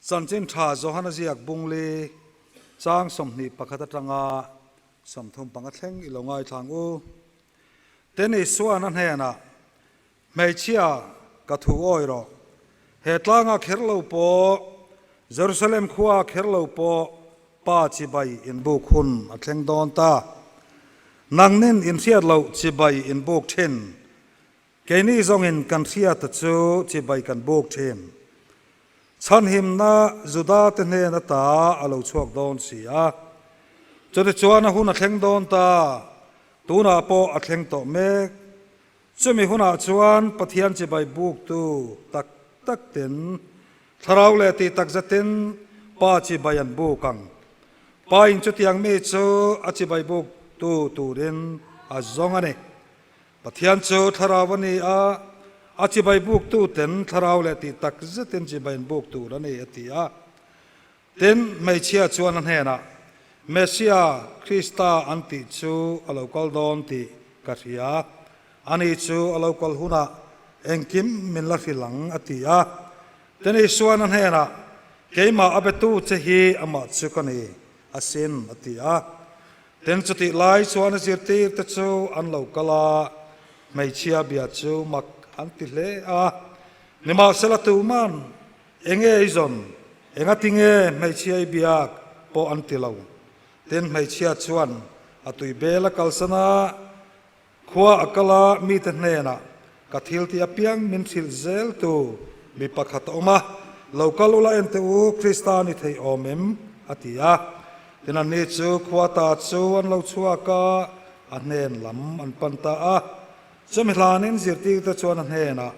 Chanchin Tha Johana ziak bungli chang 21 atanga 35 thleng i lo ngaithlang u. Ten Isuan a hnenah, Hmeichhia, ka thu awi rawh. He tlangah kher lo pawh, Jerusalem khuaah kher lo pawh Pa chibai inbuk hun a thleng dawn ta. Nangnin inhriat loh chibai inbuk thin. Keini zawngin kan hriata chu chibai kan buk thin. Chhanhimna Juda te hnen ata a lo chhuak dawn si a. Chutichuan a hun a thleng dawn ta. Tunah pawh a thleng tawh mek. Chumi hunah chuan Pathian chibai buktu tak tak ten Thlarau leh tih tak zetin Pa chibai an buk ang. Pa in chutiang mi chu a chibai buktu turin a zawng a ni. Pathian chu Thlarau a ni a, a chibai buktu ten Thlarau leh tih tak zetin chibai an buk tur a ni, a ti a. Tin, hmeichhia chuan a hnenah, Messia, Krista an tih chu a lo kal dawn tih ka hria. Ani chu a lo kal hunah engkim min la hrilh ang, a ti a. Tin, Isua'n a hnenah, Keimah a betu che hi amah chu ka ni asin, a ti a. Tin, chutih lai chuan a zirtirte chu an lo kal a, hmeichhia bia chu mak an ti hle a. Nimahsela tuman enge i zawn, engatinge hmeichhia i biak pawh an ti lo. Tin, hmeichhia chuan a tui bel a kalsan a, Khua a kal a, mite hnenah, Ka thil tih apiang min hrilh zel tu mi pakhat a awm a, lo kal ula en teh u, Krista ni thei awm em? a ti a. Tin, anni chu khua ta chu an lo chhuak a, a hnen lam an pan ta a. Chumi hlanin zirtirte chuan a hnenah,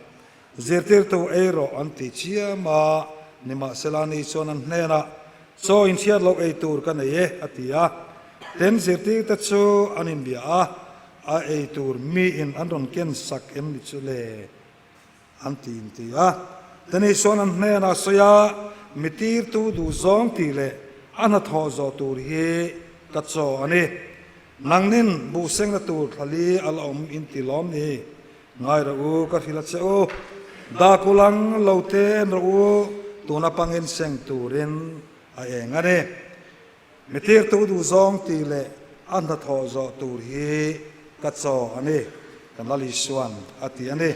Zirtirtu ei rawh an ti chiam a, nimahsela ni chuan an hnenah, Chaw inhriat loh ei tur ka nei e, a ti a. Tin, zirtirte chu an inbia a, A ei tur miin an rawn ken sak em ni chu le? an ti inti a. Teni chuan an hnenah sawi a, Mi tirtu duh zawng tih leh a hnathawh zawh tur hi ka chaw a ni. Nangnin buhsengna tur thlali a la awm inti lawm ni? Ngai rawh u, ka hrilh a che u. Dak u lang lo te en rawh u, tuna pangin seng turin a eng a ni. Mi tirtu duh zawng tih leh a hnathawh zawh tur hi ka chaw a ni, kan Lal Isuan a ti a ni.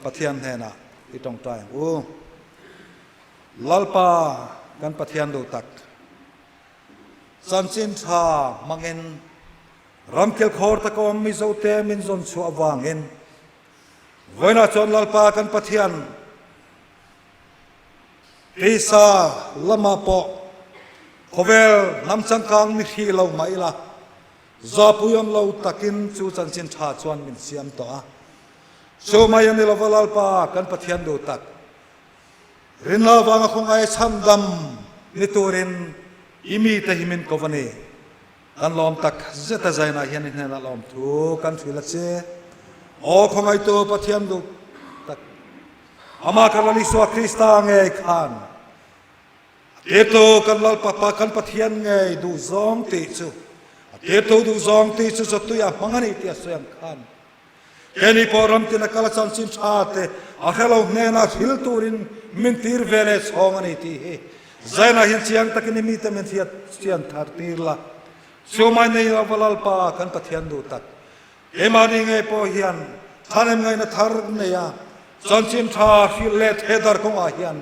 Pathian hnenah i tawngtai ang u. Lalpa kan Pathian duh tak, chanchin tha hmangin Ramkel khawr taka awm Mizote min zawn chhuah avangin vawiinah chuan Lalpa kan Pathian pisa lamah pawh khawvel hnam changkang ni hrih lo mah ila zawpui awm lo takin chu chanchin tha chuan min siam tawh a. Chu mai a ni lova Lalpa kan Pathian duh tak rinna avanga khawngaih chhandam ni turin i mite hi min ko a ni. Kan lawm tak zet a zainah hian i hnenah lawmthu kan hrilh a che. Aw khawngaihtu Pathian duh tak, Amah kan Lal Isua Krista ngei khan a tirtu kan Lal Papa kan Pathian ngei duh zawng tih chu a tirtu duh zawng tih chu chawtuia hmang a ni tih a sawi ang khan Keini pawh ram tina kal a chanchin tha te a hre lo hnenah hril turin min tir ve leh chhawng a ni tih hi Zainah hian chiang takin i mite min hriat chian thar tir la. Chu mai nei lova Lalpa kan Pathian duh tak keimahni ngei pawh hian thanem ngaihna thar nei a chanchin tha hrilh leh thedar kawngah hian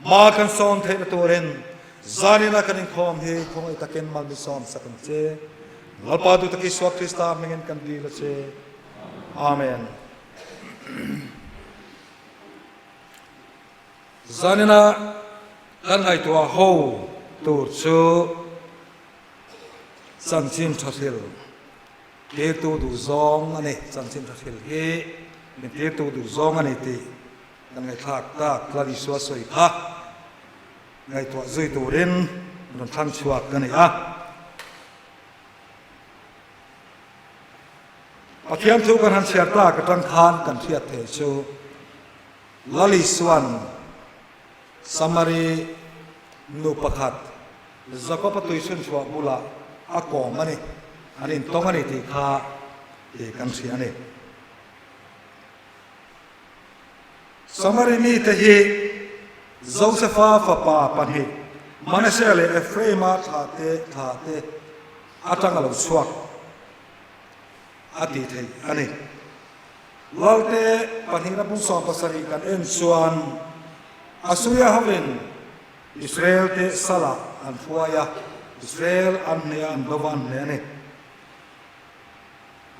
hma kan sawn theihna turin zanina kan inkhawm hi khawngaih takin mal mi sawm sak ang che. Lalpa duh tak Isua Krista hmingin kan dil a che. Amen. Zanina kan ngaihtuah ho tur chu chanchin tha hril tirtu duh zawng a ni. Chanchin tha hril hi min tirtu duh zawng a ni tih kan ngaihthlak tak Lal Isua sawi kha ngaihtuah zui turin rawn thlang chhuak ka ni a. Pathian thu kan han chhiar tak atang khan kan hriat theih chu Lal Isuan Samari nu pakhat Jakob-a tuichhun chhuah bulah a kawm a ni, an intawng a ni tih kha kan hria a ni. Samari mite hi. Josefa fapa pahnih Manasea leh Ephraima thlahte thlahte atang a lo chhuak a tih theih a ni. Lalte pahnihna bung 70 kan en chuan Assuria hovin Israel te salah an hruai a, Israel an hneh a, an do va an hneh a ni.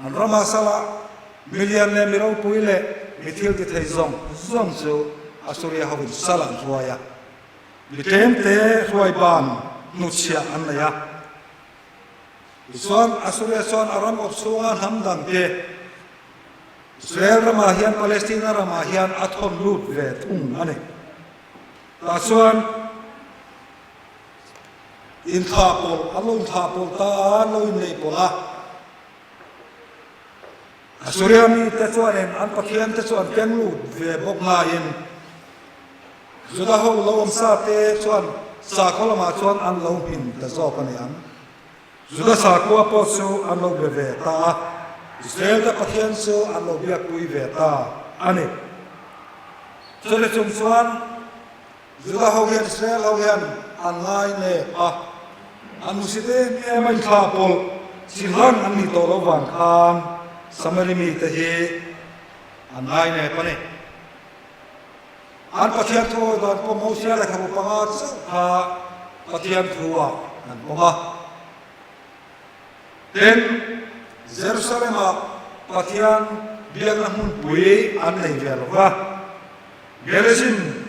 An ramah salah milian leh mi ropui leh mi thil ti thei zawng zawng chu Assuria hovin salah an hruai a, mi tlemte hruai ban hnuchhiah an nei a. Tichuan, Assuria chuan a ram awp chhunga hnam dangte Israel ramah hian Palestina ramah hian a thawn lut ve thung a ni. Tah chuan inthlah pawlh, an lo inthlah pawlh ta a, an lo inneih pawlh a. Assuria mite chuanin an pathiante chu an keng lut ve bawk ngaiin Juda ho lo awm sa te chuan sakhaw lamah chuan an lo hmin ta zawk a ni ang. Juda sakhua pawh chu an lo be ve ta a, Israel-te Pathian chu an lo biakpui ve ta a ni. Chumi chung chuan Juda ho hian Israel ho hian an ngai nep a, an hmusit em em a, inthlah pawlh chi hlang an nih tawh loh vang khan Samari mite hi an ngai nep a ni. An Pathian thu awi dan pawh Mosia lehkhabu panga chauh kha Pathian thu ah an pawm a. Tin, Jerusalem ah Pathian biakna hmunpui an nei ve lo va, Gerizim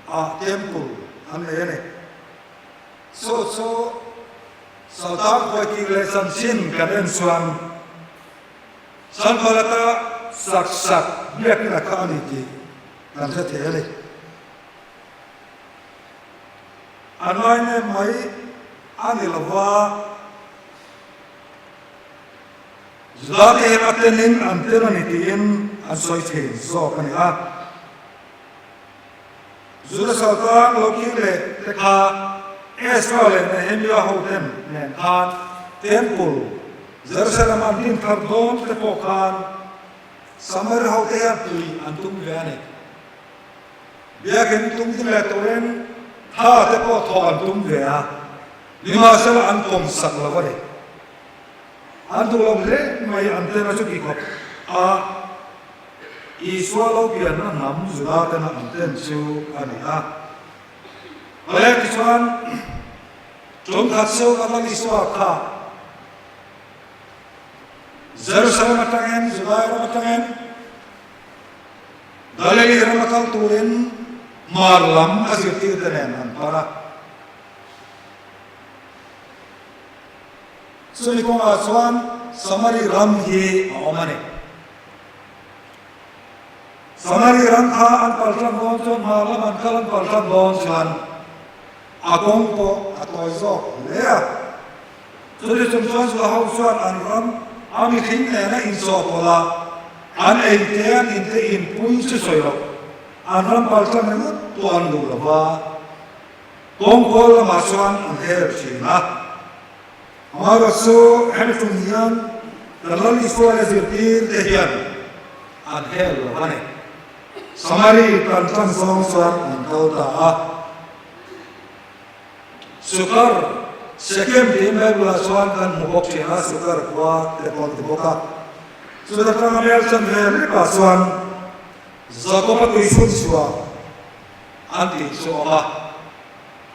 ah temple an nei a ni. Chu chu Saltan khuaikir leh chanchin kan en chuan Sanbalata sak sak biakina kha a ni tih kan hre thei a ni. A ngainem mai a ni lo va, Judate hian a tenin an ten a ni tiin an sawi thin zawk a ni a. Juda saltan lo kir leh te kha Ezra leh Nehemia hoten nen khan Temple Jerusalem an din thar dawn te pawh khan Samari hote hian pui an tum ve a ni. Biakin tum ding leh turin tha te pawh thawh an tum ve a, nimahsela an pawm sak lo a ni. An duh lo hle mai an tena chuti khawp a Isua lo pianna hnam Juda tena an ten chu a ni a. Awle tichuan tumkhat chu kan Lal Isua kha Jerusalem atangin Judai ram atangin Galili rama kal turin hmar lam a zirtirte nen an pan a. Chumi kawngah chuan Samari ram hi a awm a ni. Samari ram kha an pal tan dawn chuan hmar lam an kal an pal tan dawn chuan a kawng pawh a tawi zawk hle a. Chumi chung chuan Juda ho chuan an ram a mihring nena inchawhpawlh a, an ei te an in te inpui chu sawi loh an ram pal tan ringawt pawh an duh lo va. Kawngkawl lamah chuan an hel thin a. Amaherawh chu hemi tum hian kan Lal Isua leh zirtir te hian an hel lo a ni. Samari tan tan zawng chuan an kal ta a. Sukar, Sekem tiin Bible ah chuan kan hmu bawk thin a, Sukar khua te pawh an ti bawk a. Chuta tanga hmel chan ve hlekah chuan Jakob-a tui chhun chhuah an tih chu a awm a.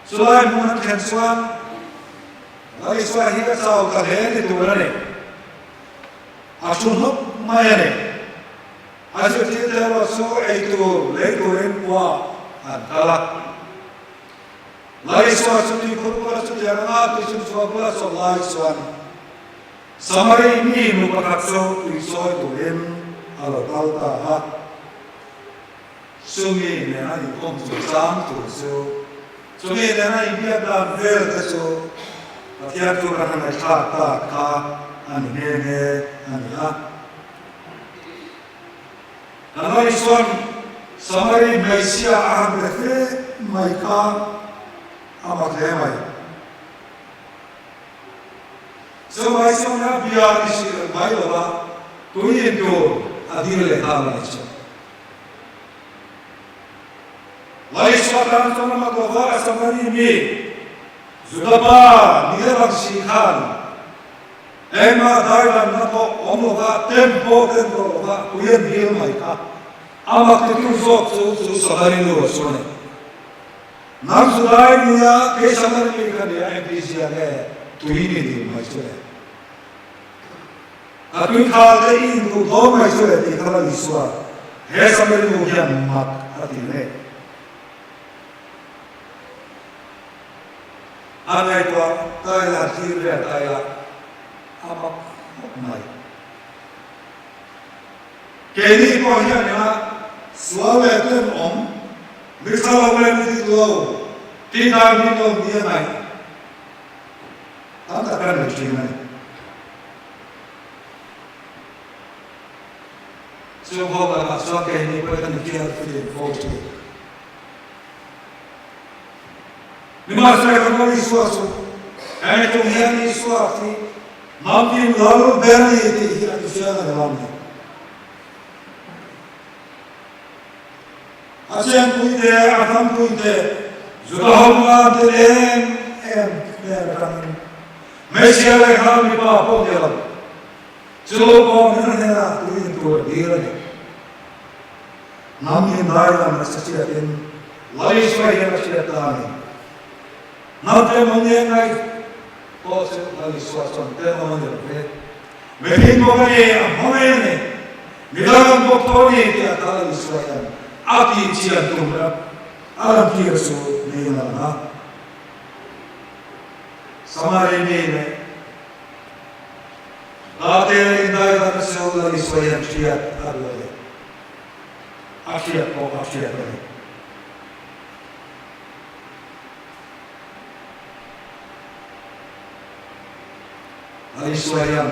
Chulai hmun an thlen chuan Lal Isua hi a chau ta hle ni tur a ni. A thu hnawp mai a ni. A zirtirte erawh chu ei tur lei turin khua an kal a. Lal Isua chu tuikhur bula chutiang anga tui chhunchhuah bula chawlh lai chuan Samari mi nu pakhat chu tui chawi turin a lo kal ta a. Chumi nena inkawm chungchang tur chu, chumi nena inbiak dan vel te chu Pathian chu kan han ngaihthlak tak kha a ni nghe nghe a ni a. Kan Lal Isuan Samari hmeichhia a han be fe mai kha a mak hle mai. Chuvai chuan a bia ni hrilh mai lova tui in tur a dil leh nghal a ni chu. Laisua tan chuan a mak lova a Samari mi Juda pa ni a lang si khan engmah daidanna pawh awm lova tem pawh tem tawh lova tui an dil mai kha a mak titu zawk chu chu Samari nu a chu a ni. Nang Judai nia kei Samari mi ka nia engti zia nge tui mi dil mai chu le? A tui khal te i induh dawn mai chu le tih kha la Isua he Samari nu hian mak a ti mek. A ngaihtuah ta ila a thlir vel ta ila a mak khawp mai. Keini pawh hian ina sual leh tenawm, mi tha lo leh mi dik lo tih dan hi lo ni a ngaih. Tam tak kan nei thin a ni. Chung ho lakah chuan keini pawh kan infial filim fo thin. Nimahsela kan Lal Isua chu heng tum hian Isua khi Mamkim Lal ber a ni tih hi a tichiang a ni lo ni. A chenpuite, a hnampuite, Juda ho nula te em em hmel atangin hmeichhia leh nghal mipa pawh ni lo, chu pawh min hnenah tui in tur a dil a ni. Hnam in dai lam nasa chiatin Laisua hian a hriat ta a ni. Hnam te maw nge ngai pawh chu Laisua chuan te maw a ni lo ve. Mihring bawk a ni, a hma mai a ni. Midang an bawk tho a ni tih a kal Isua hian a tih chian tum rat a rawn tir chu niin a lang a. Samari mi leh Date indaidan chu Lal Isua hian hriat a duh a ni. A hriat pawh a hriat a ni. Lal Isua hian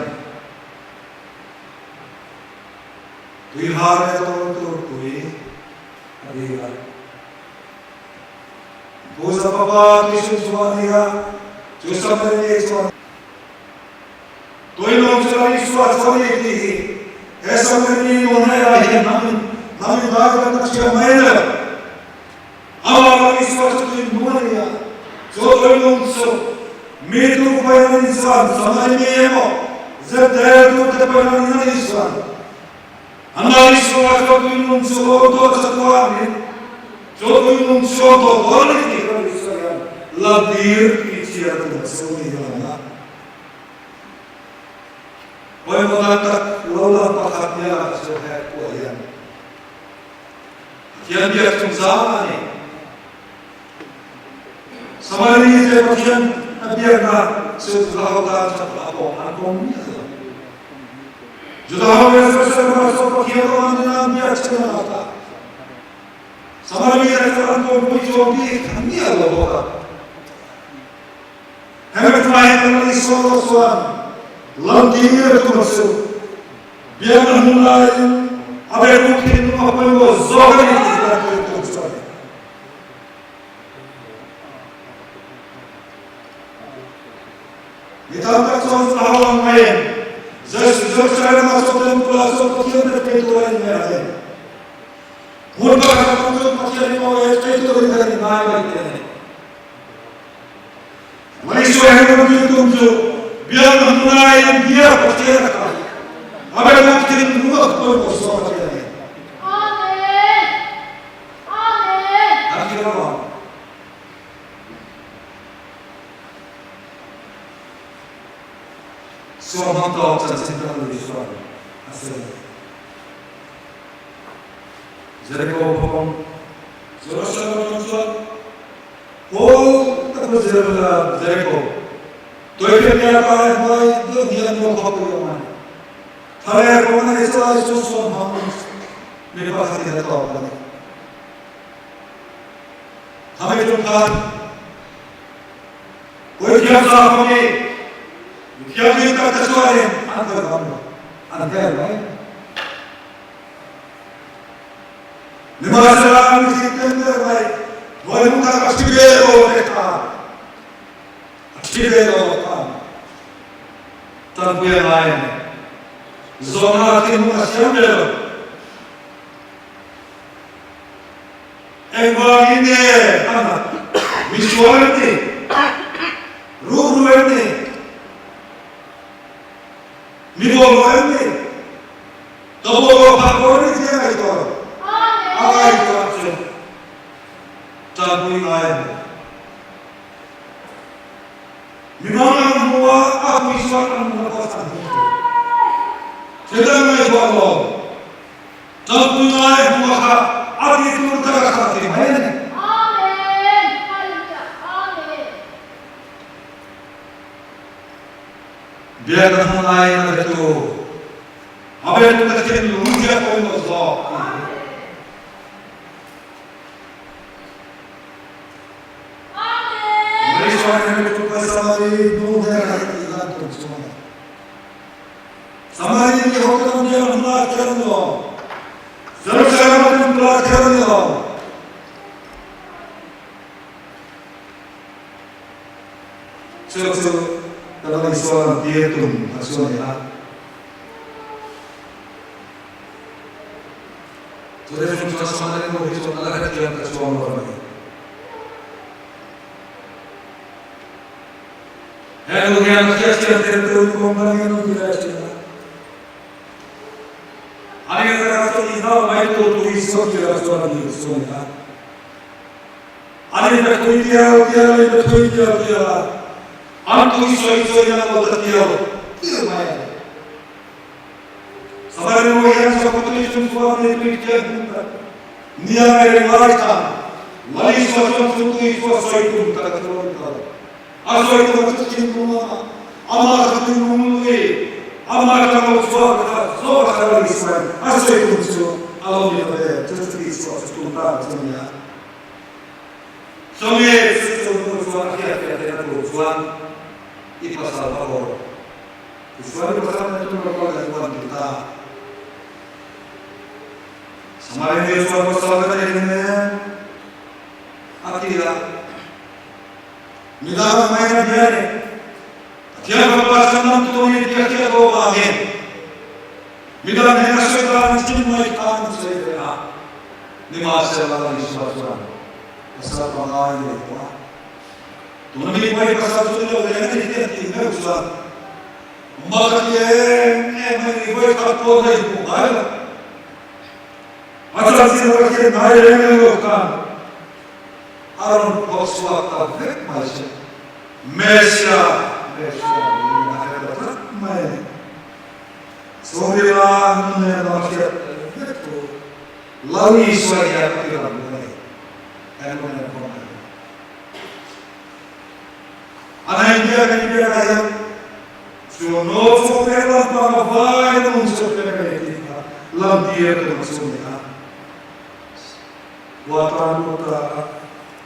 tui har leh tawn tur tui a dil a. Puza fapa tui chhun chu a ni a, chu Samari chuan tui lawm chu Lal Isua chu a ni tih hi he Samari nu hnenah hian hnam hnam indai kan ta thiam mai lo. Amah Lal Isua chu tui hmu a ni a, chu tui lawm chu mi tu pawiin an inchuan Samari mi emaw Zepter tu te pawiin an in inchuan Amah Isua chu tui nung chu aw dawt chatuah min chu tui nung chu aw dawt dawn a ni tih Lal Isua hian la dir tih chhiar tum a chu ni a lang a. Pawimawh dan tak lo lang pakhat nia ka chu he kuah hian Pathian biak chungchang a ni. Samari te Pathian a biakna chu Juda ho tan chuan a pawm an pawm miah lo. Juda ho leh Jerusalem ah chuan Pathian awm an ina an biak chin a rat a. Samari te chuan an pawmpui chuang bik miah lo bawk a. Hemi tlai kan la Isua erawh chuan lantir tum a su. Biakna hmun laiin a betu thinlung a pawimawh zawk a ni tih lantir tum chu a ni. Mi tam tak chuan a ho ang maiin Jerusalem ah chuan temple ah chuan Pathian te thei tur a inngai a ni. Hmun pakhat ah chuan Pathian hi mawi e thei turin kan inngai mai tih a ni. Maisua hi ram thil tum chu biakna hmunaiin biak Pathian a kal. A betu thinlung a pawimawh zawk a ti a ni. Amen. Amen. An ti lo ang. Suamhmang tawk chanchin kan lui chuan a sawi a ni. Jericho khawpang Jerusalem atang chuan Paul tak na Jericho tuifianrial kai hnuai deuh hian mual khawpui a awm a ni. Thlalêr kawng a nei chu lai chu suamhmang mi pakhatin a tawp a ni. Khami tum khan Puithiam sakhaw mi mithianghlim takte chuanin an khawih ngam lo, an hel mai. Nimahsela an mitthli tlem ber mai, hnuai hmun tak a thi ve lo te khan, a thi ve lo khan tanpui a ngai a ni. Zawhna thinlung a siam ve lo. Engvangin nge a nat? Misual em ni? Rukru em ni? Mi bawlhhlawh em ni? Ka bawlhhlawh phah pawh ni tih a ngaihtuah lo. A ngaihtuah chu tanpui ngai a ni. Mi mang an hmu a, a pui chuan an hmu pawh a hmu thei. Thil dang ngaihtuah lo. Tanpui ngai a hmu a kha a tih tur tak a kha ti mai a ni. Amen! Hallelujah! Amen! Biakna hmun aiin a betu, a betu ka thinlung hi a pawimawh zawk tih hi. Chu chu ka lo insual ang tir tum a chu a ni a. Chutah chung chuan Samari nu hi chuan a la hrethiam ta chuang lo a ni. He nu hian a hriathiam thei tu kawng dangin a ti leh thin a. Ani takah chuan inhau mai tur tu Isua tirah chuan a dil chu a ni a. An inbe thui tial tial a, inbe thui tial tial a, an tui sawi sawi in an lo ta tial tial mai a ni. Samari nu hian Sakawtui chung chuan nei tui tial hmun tak nia nge reng lai khan Lal Isua chuan chu tui chu a sawi tum tak a chu a ni ta lo. A sawi tum a chu thinlung a, amah kha thinlung lui, amah atang lo chhuak kha zawk a kha Lal Isuain a sawi tum chu a lo ni ta ve, chu chu Isua chu tum ta chu a ni a. Chumi chu chu hnu chuan a hriatfiah theihna tur chuan i pasal va haw rawh. Tichuan i pasal nen chu rawn kal leh chuan ti ta. Samari mi chuan pasal ka nei hnem a ti a. Midang a hmain a bia ni. Pathian Fapa chhandam tu ni tih a hriat loh avangin midang nen a sawi dan chin mai khan a sawi ve a. Nimahsela Isua chuan pasal pangai nei tawh a. Tuna mi pawi pasal chu ni lo reng a ni tih an tih meuh chuan mak a ti em em a ni, vawi khat pawh na inhmuh ngai lo. A chanchin a hriat ngai reng reng lo khan a rawn phawrh chhuak ta vek mai che. Messia, Messia niin a hre ta tlat mai a ni. Chhungrila nun nen a hriat vek thu Lal Isua hian a ti ram duh a ni. Englo nen pawh a ni. A nei biak a ni biak ah hian chu no chu pek lampang a vai nung chu pek a ni tih kha lamtir tum a chu ni a. Khua tan lut ta a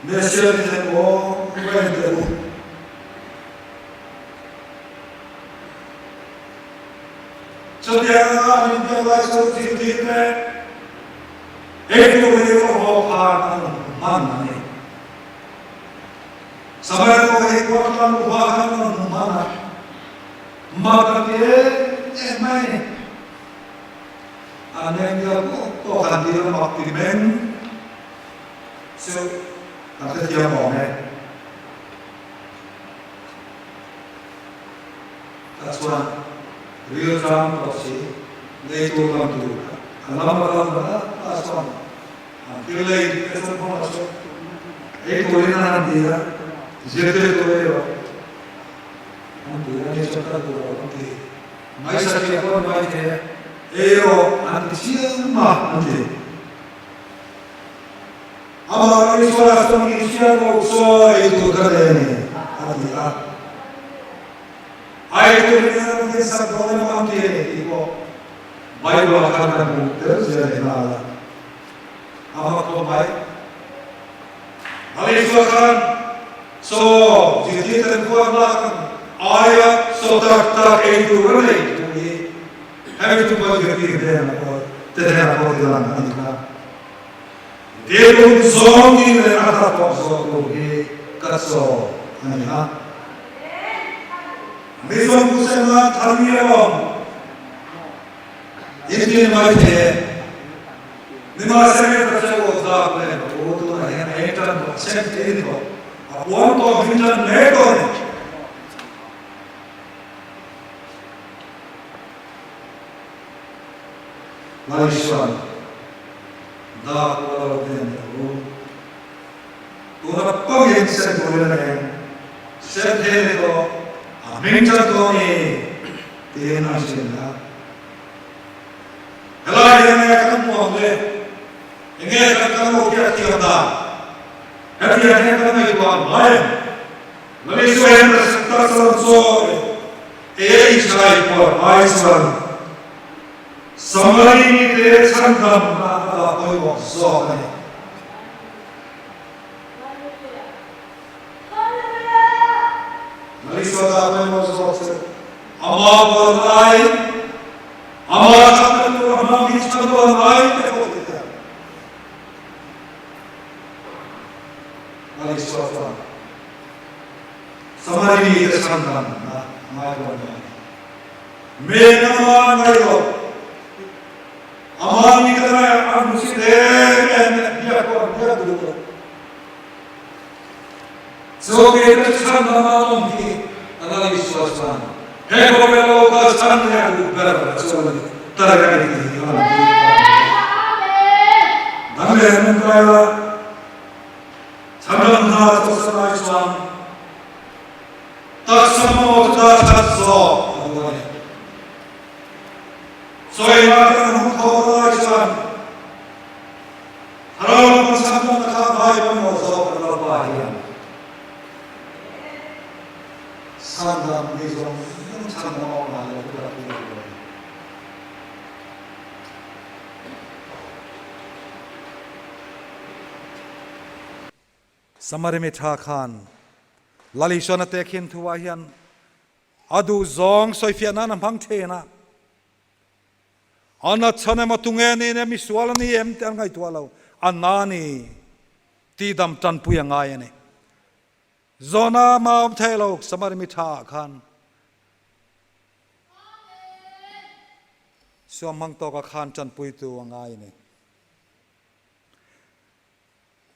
Messia ni thei maw va en teh u. Chutiang anga an inbiak lai chu zirtir te eitur hi a haw khan an rawn hmu hman a ni. Samaria nu hi Portland upa khan an rawn hmu hman a, mak a ti em em mai a ni. An engbiak pawh pawh han dil a mak ti meng chu kan hrethiam awm e. Tah chuan ril tlang tawh si, lei tur lam tur a lam a kal vat a, tah chuan an thil lei te chuan hmang a chu ei turin an han ti a, zirtir tur ei rawh an ti a, ni chuan kal tur lo an ti, ngaihsathiah pawh ni mai thei e, ei rawh an ti chiang a an ti. Amah Isua chuan i hriat loh chaw ei tur ka nei a ni, a ti a. A ei tur hi an rinsak dawn emaw an ti a ni tih pawh Bible-ah khan kan hmu tel zel leh nghal a. A mak khawp mai. Lal Isua khan chaw zirtirten khuan lak ang aia chaw tak tak ei tur a nei thu hi hemi tum a zirtir hnenah pawh te hnenah pawh ti lang a ni kha. Tirhum zawng in leh a hnathawk zawh tur hi ka chaw a ni a. Mizo Musema Tharmirawm in ti mai thei e. Nimahsela ka chaw zak leh lo. U tunah hian eng tan tawh sem tih a ni tawh. A puang tawh hi tan mek tawh a ni. Laisuan dak pawh lo hnen ta u. Tuna pawhin sem turin a eng sem thei a ni tawh, a hming chan tawh a ni tiin an hrilh a. Helai hian nge kan hmu ang le? Enge kan kan lo hriat thiam dan? Hetiang hian kan ngaihtuah ngai em? Lalisua hian taksa lam chaw ei a inchhai puar ai chuan Samari mite chhandamna a dah pawimawh zawk a ni. Lalisua dah pawimawh zawk chu ama puar aiin ama chhandam tur a hmang hi chhanduan ai te pawh ti teh. Lalisua chuan Samari mite chhandamna a ngai dawn lo a ni. Men ama ngai lo. Ama mite ngai a hmu si em em e, biak pawh an biak duh lo. Chu mite chhandam a awm hi a Lalisua chuan he khawvel lo kal chhan leh a duh ber a chu a ni ta reng a ni tih hi a lang bik ta a ni. Dang leh an awm kai a. Chhandam hna chawhsan ai chuan taksa mamawh chu dah that zawk a duh a ni. Sawina kan hun thawh lai chuan thlarau lamah chhandamna kha ngai pawimawh zawk kan Lalpa hian chhandam mi zawng zawng chhandam a awm ngai lo tur a ti a duh a ni. Samari mi tha khan Lal Isuan a tehkhin thu ah hian a duh zawng sawifiah nan a hmang thin a. A natchhan emaw tunge ni emaw misual a ni em tih an ngaihtuah lo. A na ni tihdam tanpui a ngai a ni. Zawhna mah awm thei lo Samari mi tha ah khan Suamhmang tawka khan tanpuitu a ngai a ni.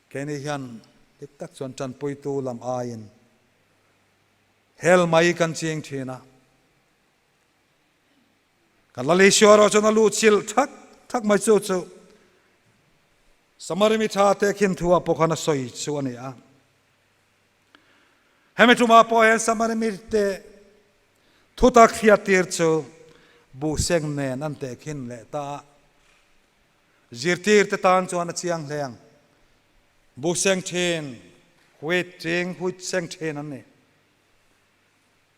Keini hian dik tak chuan tanpuitu lam aiin hel mai kan ching thin a. Kan la Isua erawh chuan a luh chilh thak thak mai chu chu Samari mi tha te khin thu ah pawh khan a sawi chu a ni a. Hemi tumah pawh hian Samari mi te Thutak hriattir chu buhseng nen an tehkhin leh ta a, zirtirte tan chuan a chiang hle ang. Buhseng thin, wheat ching, wheat seng thin an ni.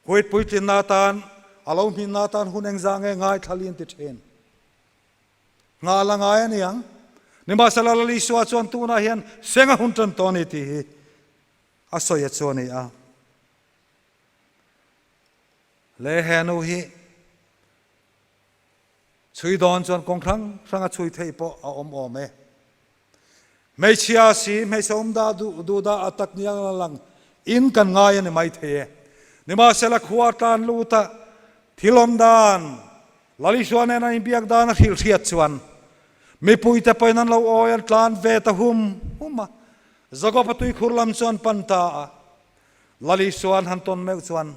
Wheat puitlinna atan, a lo hminna atan hun engzah nge ngaithla li an ti thin. Nghah la ngai a ni ang. Nimahsela Lal Isua chuan tunah hian seng a hun tan tawh a ni tih hi a sawi a chu a ni a. Le he nu hi chhui dawn chuan kawng hrang hrang a chhui theih pawh a awm awm e. Hmeichhia si hmeichhe awm dah duh duh dah a tak niang la lang in kan ngai a ni mai thei e. Nimahsela khua tlan lut a thil awm dan Lalisua nen an inbiak dan a hrilh hriat chuan mipuite pawhin an lo awi an tlan ve ta hum hum a. Jakob-a tuikhur lam chu an pan ta a. Lal Isua an han tawn meuh chuan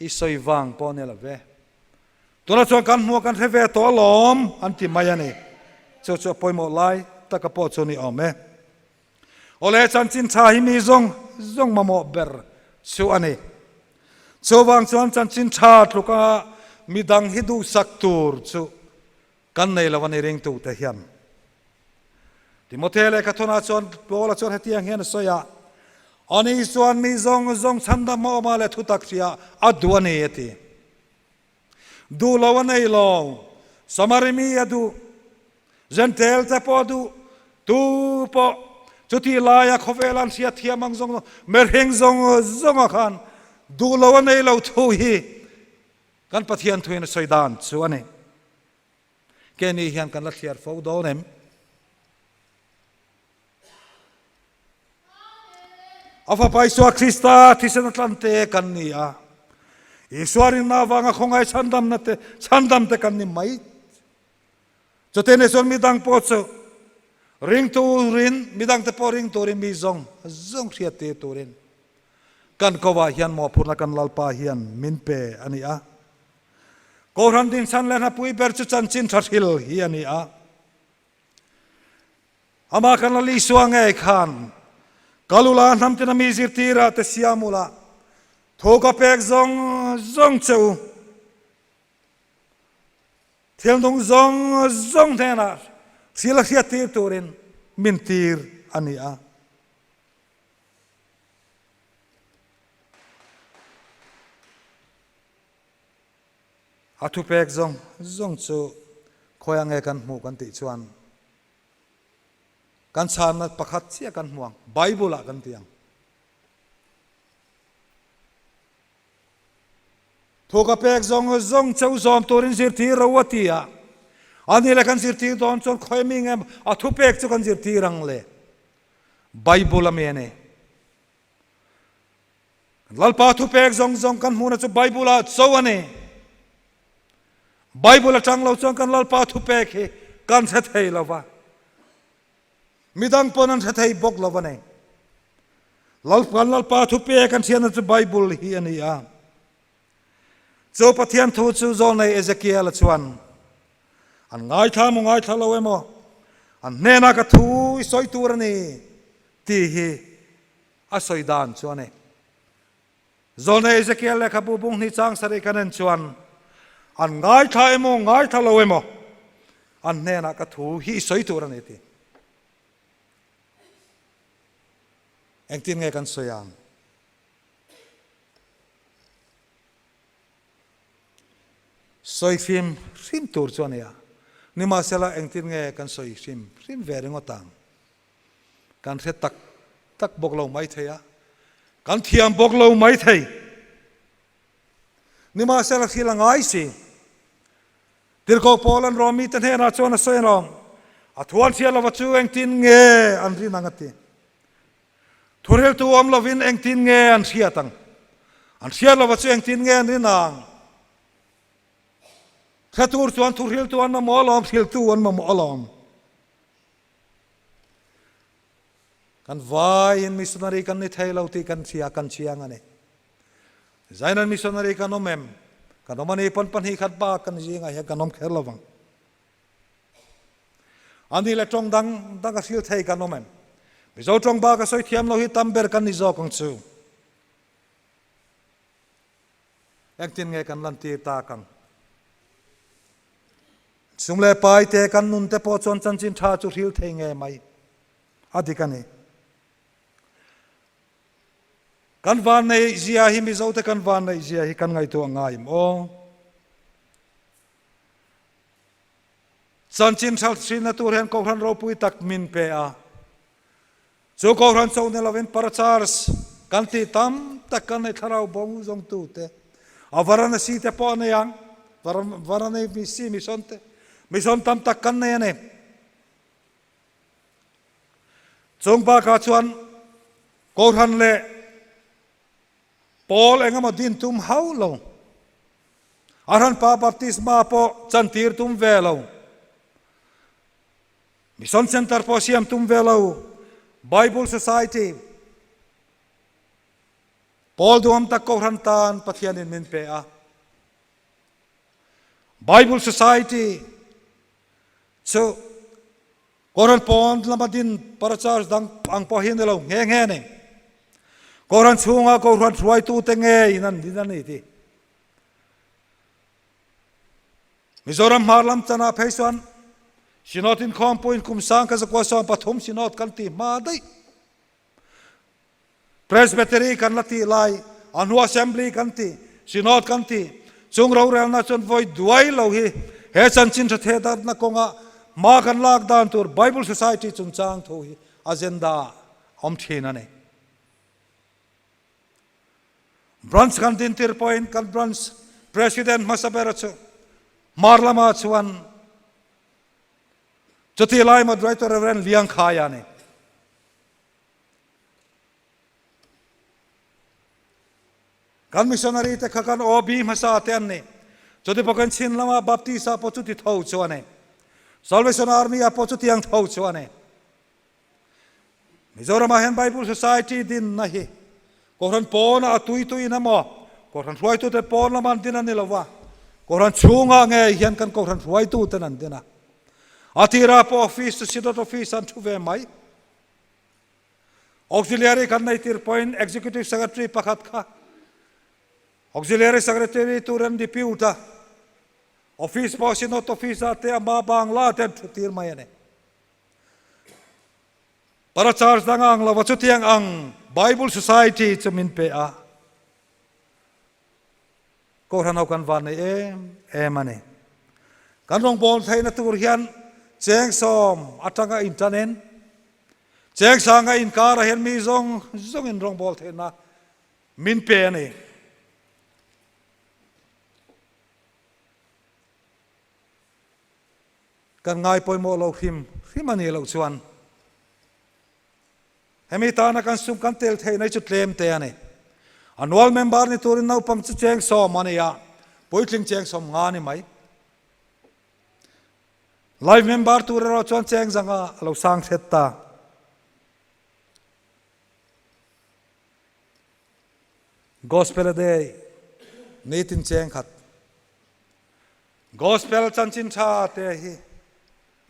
i sawi vang pawh a ni lo ve. Tunah chuan kan hmuh kan hre ve tawh alawm an ti mai a ni. Chu chu a pawimawh lai taka pawh chu a ni awm e. Awle chanchin tha hi mi zawng zawng mamawh ber chu a ni. Chuvang chuan chanchin tha tluka midang hi duhsak tur chu Kan nei lo a ni ringtute hian. Timothea lehkha thunah chuan Paula chuan hetiang hian a sawi a, Ani chuan mi zawng zawng chhandam a awm a leh thutak hria a duh a ni a ti. Duh lo a nei lo, Samari mi a duh, Jentail te pawh a duh, tu pawh chutih laia khawvel an hriat thiam ang zawng zawng, mihring zawng zawnga khan duh lo a nei lo thu hi Kan Pathian thuin a sawi dan chu a ni. Keini hian kan la thliar fo dawn em? A Fapa Isua Krista thisen a tlan te kan ni a. Isua rinna avanga khawngaih chhandamna te, chhandam te kan ni mai. Chutene chuan midang pawh chu. Ring turin, midangte pawh ring turin mi zawng zawng hriat tir turin kan kovah hian mawhphurhna kan Lalpa hian min pe a ni a. Kohhran dinchhan leh hnapui ber chu chanchin tha hril hi a ni a. Amah kan Lal Isua ngei khan Kalula hnam tina mi zirtirah te siam ula, thu ka pek zawng zawng che u. Thil nung zawng zawng hnenah thil a hriattir turin min tir a ni a. A thupek zawng zawng chu khawi ange kan hmuh kan tih chuan kan chhanna pakhat chiah kan hmu ang, Bible ah kan ti ang. Thu ka pek zawng zawng cheu zawm turin zirtir ro a ti a, ani le kan zirtir dawn chuan khawi mi nge a thupek chu kan zirtir ang le? Bible a mi a ni. Lalpa thupek zawng zawng kan hmuhna chu Bible ah cho a ni. Bible atang lo chuan kan Lalpa thupek hi kan hre thei lo va, midang pawn an hre thei bawk lo a ni. Lalpan Lalpa thupek an hriatna chu Bible hi a ni a. Chu Pathian thu chu Zawlnei Ezekiel-a chuan an ngaithla maw ngaithla lo emaw an hnenah ka thu i sawi tur a ni tih hi a sawi dan chu a ni. Zawlnei Ezekiel lehkhabu bung hnih chang sarih kan en chuan an ngaithla emaw ngaithla lo emaw an hnenah ka thu hi i sawi tur a ni tih. Engtin nge kan sawi ang? Sawi hrim hrim tur chu a nia. Nimahsela engtin nge kan sawi hrim hrim ve ringawt ang? Kan hre tak tak bawk lo maithei a, kan thiam bawk lo maithei. Nimahsela thil a ngai si. Tirhkoh Paul an rawm mite hnenah chuan a sawi alawm, A thuan chhiat lova chu engtin nge an rin ang a ti. Thuriltu awm lovin engtin nge an hriat ang? An hriat lova chu engtin nge an rin ang? Hre tur chuan thuhriltu an mamawh alawm, hriltu an mamawh alawm. Kan vaiin missionary kan ni thei lo tih kan hria, kan chiang a ni. Zainan missionary kan awm em? Kan awm a ni pawn pahnih khat bak kan zingah hian kan awm kher lo vang. A ni le tawng dang dang a hril thei kan awm em? Mizo tawng bak a sawi thiam lo hi tam ber kan ni zawk ang chu. Engtin nge kan lantir tak ang? Sum leh pai te kan nun te pawh chuan chanchin tha chu hril thei nge mai? A dik a ni. Kan vanneih zia hi Mizote kan vanneih zia hi kan ngaihtuah ngai em aw? Chanchin hralh hrinna tur hian Kohhran ropui tak min pe a. Chu Kohhran cho ni lovin Parachars kan tih tam tak kan nei thlarau bo zawngtu te, a Varanasi te pawh a nei ang, Varanasi mission te, mission tam tak kan nei a ni. Chung bakah chuan Kohhran leh pawl engemaw din tum hauh lo, a hranpa baptisma pawh chantir tum ve lo, Mission Centre pawh siam tum ve lo, Bible Society pawl duhawm tak Kohhran tan Pathianin min pe a. Bible Society Chu Kohhran pawn lama din parachar dang ang pawh hi a ni lo nghe nghe a ni. Kohhran chhunga Kohhran hruaitute ngeiin an din a ni tih. Mizoram hmar lam chanah phei chuan Synod inkhawmpuiin kum sang ka zakua 13 Synod kan tih hma daih. Presbytery kan la tih lai, a hnu Assembly kan tih, Synod kan tih, chung rorelna chuan vawi duai lo hi he chanchin tha theh darhna kawnga hma kan lak dan tur Bible Society chungchang thu hi agenda ah awm thin a ni. Branch kan din tir pawhin kan branch President hmasa bera chu hmar lamah chuan chutih lai Moderator Rev. Liangkhaia a ni. Kan missionary te kha kan OB hmasa te an ni. Chuti bawkin Chin lama Baptist ah pawh chuti tho chu a ni. Salvation Army ah pawh chutiang tho chu a ni. Mizoramah hian Bible Society dinna hi Kohhran pawnah a tui tuiin emaw, Kohhran hruaitute pawn lama an din a ni lo va, Kohhran chhungah ngei hian kan Kohhran hruaituten an din a. A tirah pawh office chu Synod office an thu ve mai. Auxiliary kan nei tir pawhin Executive Secretary pakhat kha Auxiliary Secretary tur an depute a, Office pawh Synod office ah te ama Bangla te an thu tir mai a ni. Para charge dang ang lova chutiang ang Bible Society chu min pe a, Kohhran ho kan van nei em em a ni. Kan rawngbâwl theihna tur hian chengsawm atanga inṭanin, chengsanga inkarah hian mi zawng zawngin rawngbâwl theihna min pe a ni. Kan ngai pawimawh lo hrim hrim a nih loh chuan hemi tana kan sum kan tel theihna hi chu tlem te a ni. Annual member ni turin naupang chu cheng sawm a ni a, puitling cheng 50 a ni mai. Life member tur erawh chuan cheng zanga a lo sang hret ta. Gospel a day nitin cheng khat. Gospel chanchin tha te hi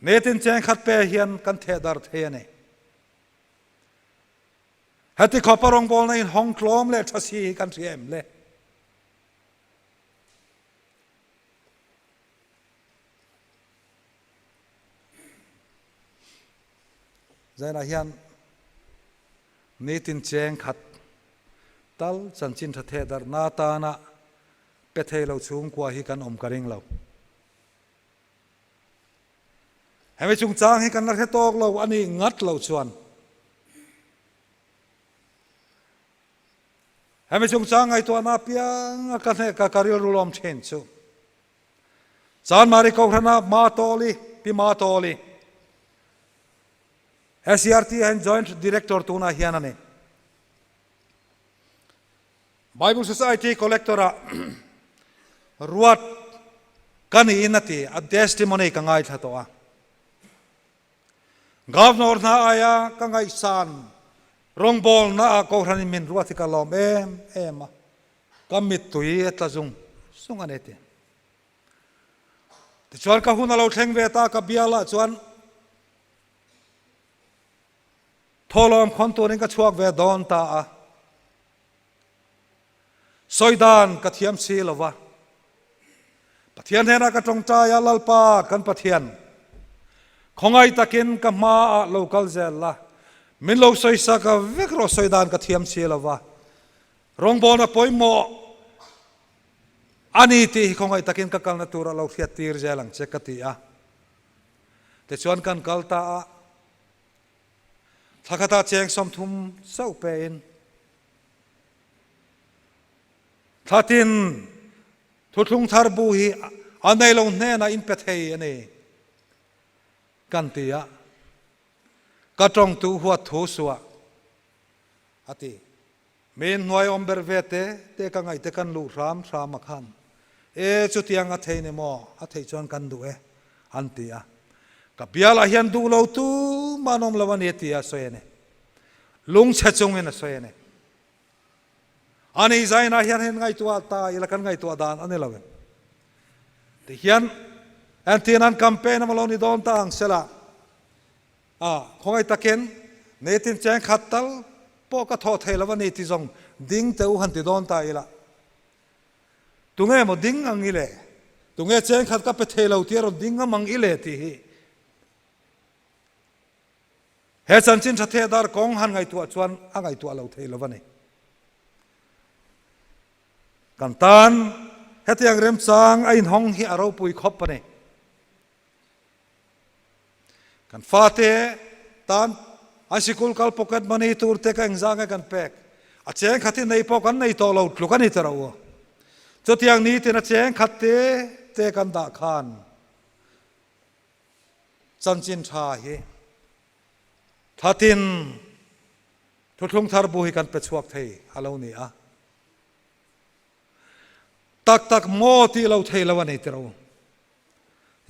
nitin cheng khat pe hian kan theh dar thei a ni. Heti khawpa rawngbawlna in hawng tlawm leh tha si hi kan hria em le? Zainah hian nitin cheng khat tal chanchin tha theh darhna atana pe thei lo chhungkua hi kan awm ka ring lo. Hemi chungchang hi kan la hre tawk lo a nih ngat lo chuan hemi chungchang ngaihtuahna apianga ka hneh ka ka rilru lawm thin chu Chanmari Kohhrana Ma Tawli, Pi Ma Tawli, SCRT hian Joint Director tunah hian a ni. Bible Society Collector-ah ruat ka niin a ti, a testimony ka ngaithla tawh a. Governor hna aia ka ngaihsan rawngbawlnaah Kohhranin min ruat hi ka lawm em em a, ka mittui a tla zung zung a ni ti. Tichuan ka hun a lo thleng ve ta, ka bialah chuan Thawhlawm khawn turin ka chhuak ve dawn ta a, sawi dan ka thiam si lo va. Pathian hnenah ka tawngtai a, Lalpa kan Pathian, khawngaih takin ka hmaah lo kal zel la, min lo sawisak vek rawh, sawi dan ka thiam si lo va, rawngbawlna pawimawh a ni tih hi khawngaih takin ka kalna tura lo hriat tir zel ang che ka ti a. Tichuan kan kal ta a, Thla khatah cheng 30 chauh pein thla tin thuthlung thar bu hi a nei lo hnenah in pe thei a ni kan ti a, ka tawngtu huat thu suah a ti. Min hnuai awm ber ve te te ka ngaih te kan luh hram hram a khan e chutiang a thei ni maw a theih chuan kan duh e an ti a, ka bialah hian duh lo tu mah an awm lo a ni ti a sawi a ni, lungchhe chungin a sawi a ni. Ani zainah hian hen ngaihtuah ta ila kan ngaihtuah dan a ni lo em? Tihian entirna an campaign emaw lo ni dawn ta ang sela, A, khawngaih takin nitin cheng khat tal pawh ka thawh thei lo a ni ti zawng ding teh u han ti dawn ta ila. Tunge maw ding ang i le? Tunge cheng khat ka pe thei lo tia rawn ding ngam ang i le tih hi he chanchin tha theh dar kawng han ngaihtuah chuan a ngaihtuah lo thei lo a ni. Kan tan hetiang remchang a inhawng hi a ropui khawp a ni. Kan fate tan an sikul kal pocket money tur te ka engzah nge kan pek? A cheng khat hi nei pawh kan nei tawh lo tluk a ni ta ro. Chutiang nitin a cheng khat te te kan dah khan chanchin tha hi thatin thuthlung thar bu hi kan pe chhuak thei a lo ni a. Tak tak maw tih lo thei lo a ni ti ro.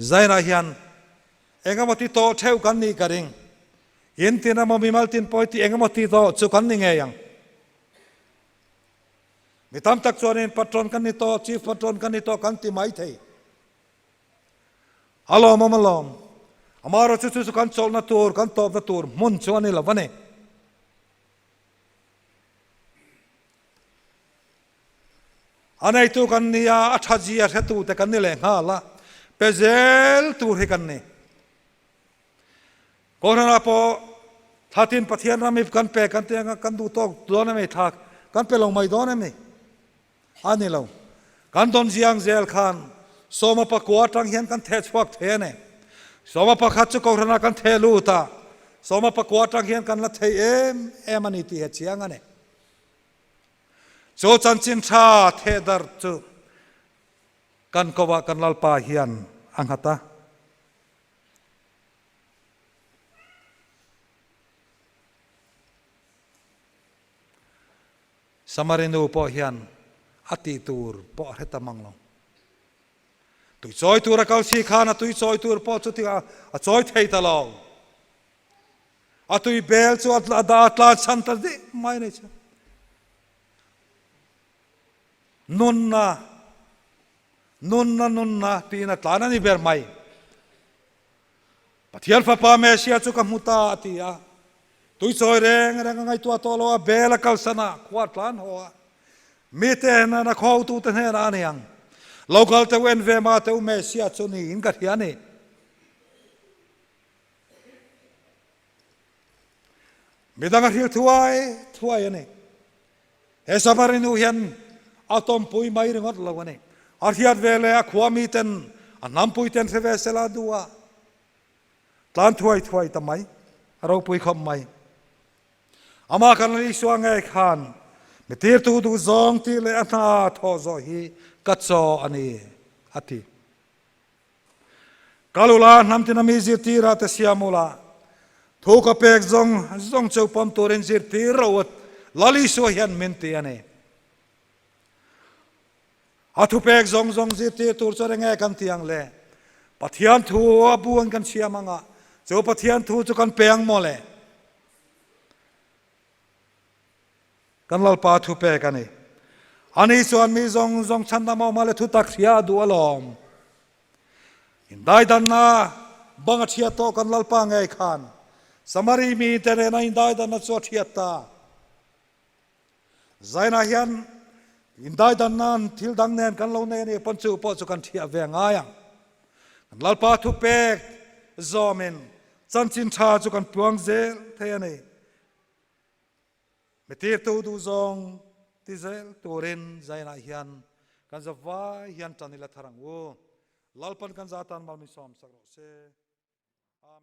Zainah hian engemaw ti tawh theuh kan nih ka ring. In tin emaw mimal tin pawi tih eng emaw ti tawh chu kan ni ngei ang. Mi tam tak chuanin patron kan ni tawh, chief patron kan ni tawh kan ti mai thei. A lawmawm alawm. Amaherawhchu chu chu kan chawlhna tur, kan tawpna tur hmun chu a ni lo a ni. A neitu kan ni a, a thatzia hretute kan ni leh nghal a, pe zel tur hi kan ni. Kohhranah pawh thlatin Pathian ram hi kan pe kan ti anga kan duh tawk dawn em ni thla kan pe lo mai dawn em ni? A ni lo. Kan dawn ziang zel khan sawma pakua atang hian kan theh chhuak thei a ni. Sawma pakhat chu kohhranah kan theh lut a, sawma pakua atang hian kan la thei em em a ni tih he chiang a ni. Chu chanchin tha theh darh chu kan kovah kan Lalpa hian a nghat a. Samari nu pawh hian a tih tur pawh a hre ta mang lo. Tui chawi tur a kal si khan a tui chawi tur pawh chu a chawi thei ta lo. A tui bel chu a da tlan chhan ta dih mai a ni chu. Nunna, nunna, nunna tiin a tlan a ni ber mai. Pathian Fapa Messiah chu ka hmu ta a ti a. Tui chawi reng reng a ngaihtuah tawh lo a, bel a kalsan a, khua a tlan haw a. Mite hnen a khawtute hnenah a ni ang. Lo kal teu en ve mah teu Messiah chu niin ka hria a ni. Midang a hril thuai thuai a ni. He Samari nu hian a tawmpui mai ringawt lo a ni. A hriat ve leh a khua miten a hnampui ten hre ve sela a duh a, tlan thuai thuai ta mai, a ropui khawp mai. Amah kan Lal Isua ngei khan mi tirtu duh zawng tih leh a hna thawh zawh hi ka chaw a ni, a ti. Kal ula, hnam tina mi zirtirah te siam ula, thu ka pek zawng zawng cheu pawm turin zirtir ro a Lal Isua hian min ti a ni. A thupek zawng zawng zirtir tur chuan enge kan ti ang le? Pathian thu a bu an kan siam anga, chu Pathian thu chu kan pe ang maw le? Kan Lalpa thupek a ni. Ani chuan mi zawng zawng chhandam a awm a le thutak hria a duh alawm. Indaidanna bang a thiat tawh kan Lalpa ngei khan Samari mite nena indaidanna chu a thiat ta. Zainah hian indaidanna thil dang nen kan lo nei a nih pawn chu pawh chu kan thiah ve ngai ang. Kan Lalpa thupek zawmin chanchin tha chu kan puang zel thei a ni. Mi tirtu duh zawng ti zel turin Zainah hian kan zavai hian tan ila thar ang u. Lalpan kan za tan mal min sawm sak rawh se.